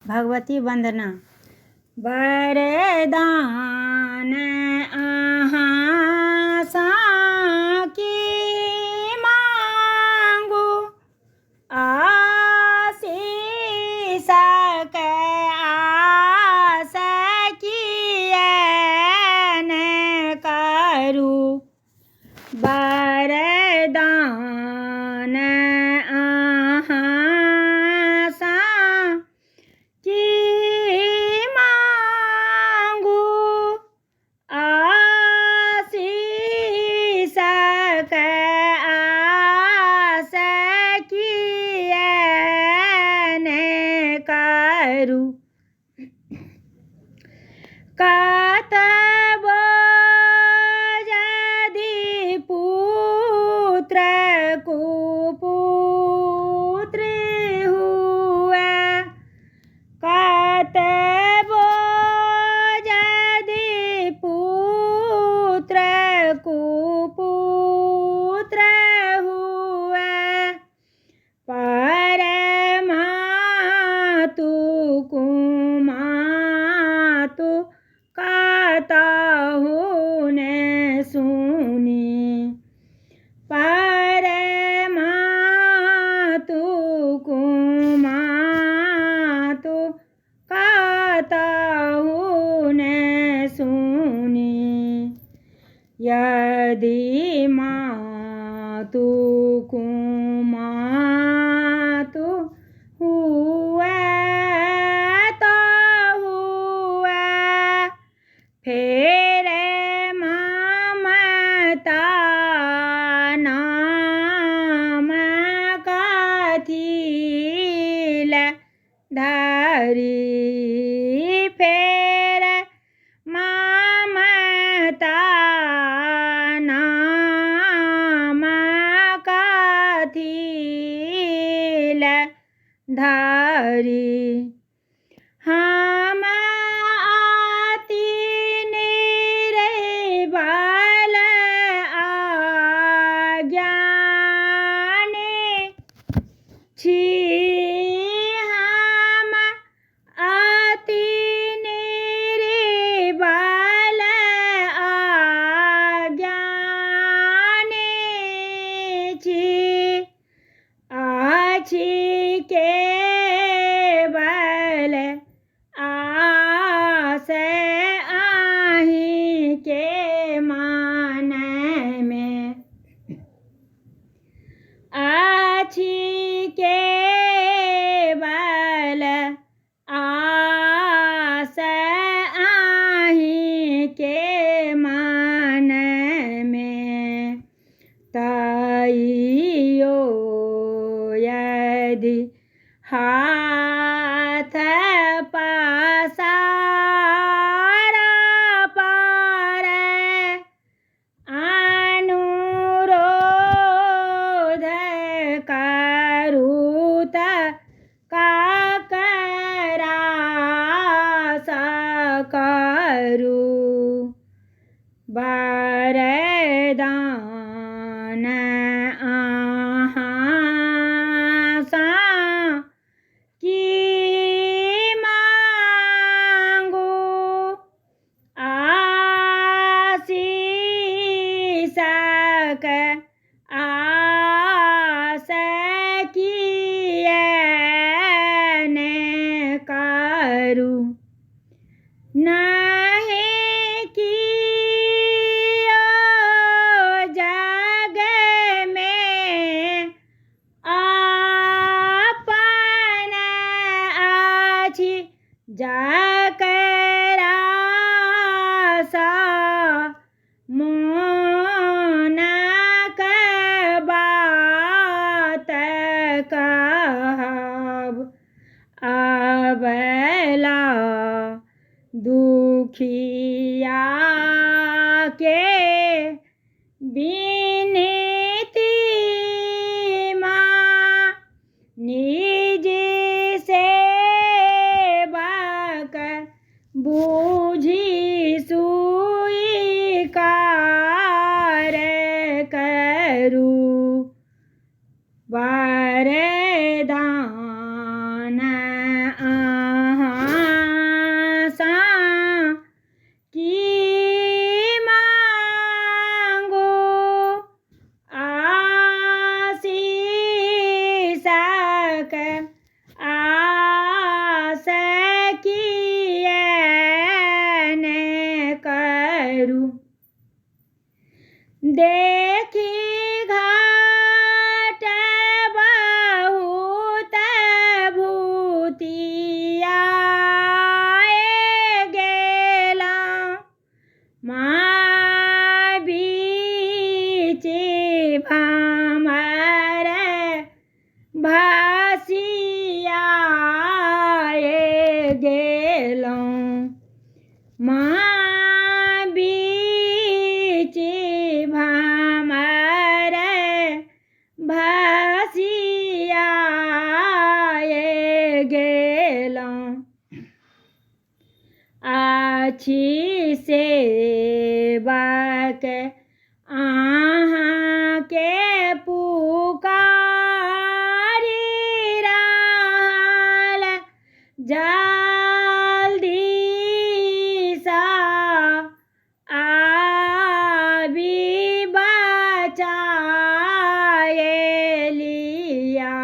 भगवती वन्दना। वरदान अहाँ की मांगू, आशीष के आस किए ने करू। वरदान अहाँ की मांगू, आशीष के आस किए ने करू। कतबो यदि पुत्र कुपुत्र हुए, कतबो यदि पुत्र कुपुत्र हुए, पर मातु कुमातु कतहु ने सुनी, पर मातु कुमातु कतहु ने सुनी। यदि मातु कुमातु हुए तो हुए, फेर ममता नाम कथी ले धरी, फेर ममता नाम कथी ले धरी। हम अति निर्बल अज्ञानी छी, हम अति निर्बल अज्ञानी छी, अछि केवल आस अहीं के मन में, अछि केवल आस अहीं के मन में। तैयो यदि हाथ पसारा परे, अनुरोध करू त ककरा करू। वरदान अहाँ की मांगू, आशीष के आस किए ने करू। नहीं कियो जग में अपन अछि जकरा सँ मोनक बात कहब, अबला दुखिया के विनती माँ, निज सेवक बूझी स्वीकार करू। वरदान अहाँ गेलहुँ। माँ बीच भमर भसियाए गेलहुँ। अछि सेवक अहाँके पुकारि रहल, जल्दीसँ आबि बचाए लिअ।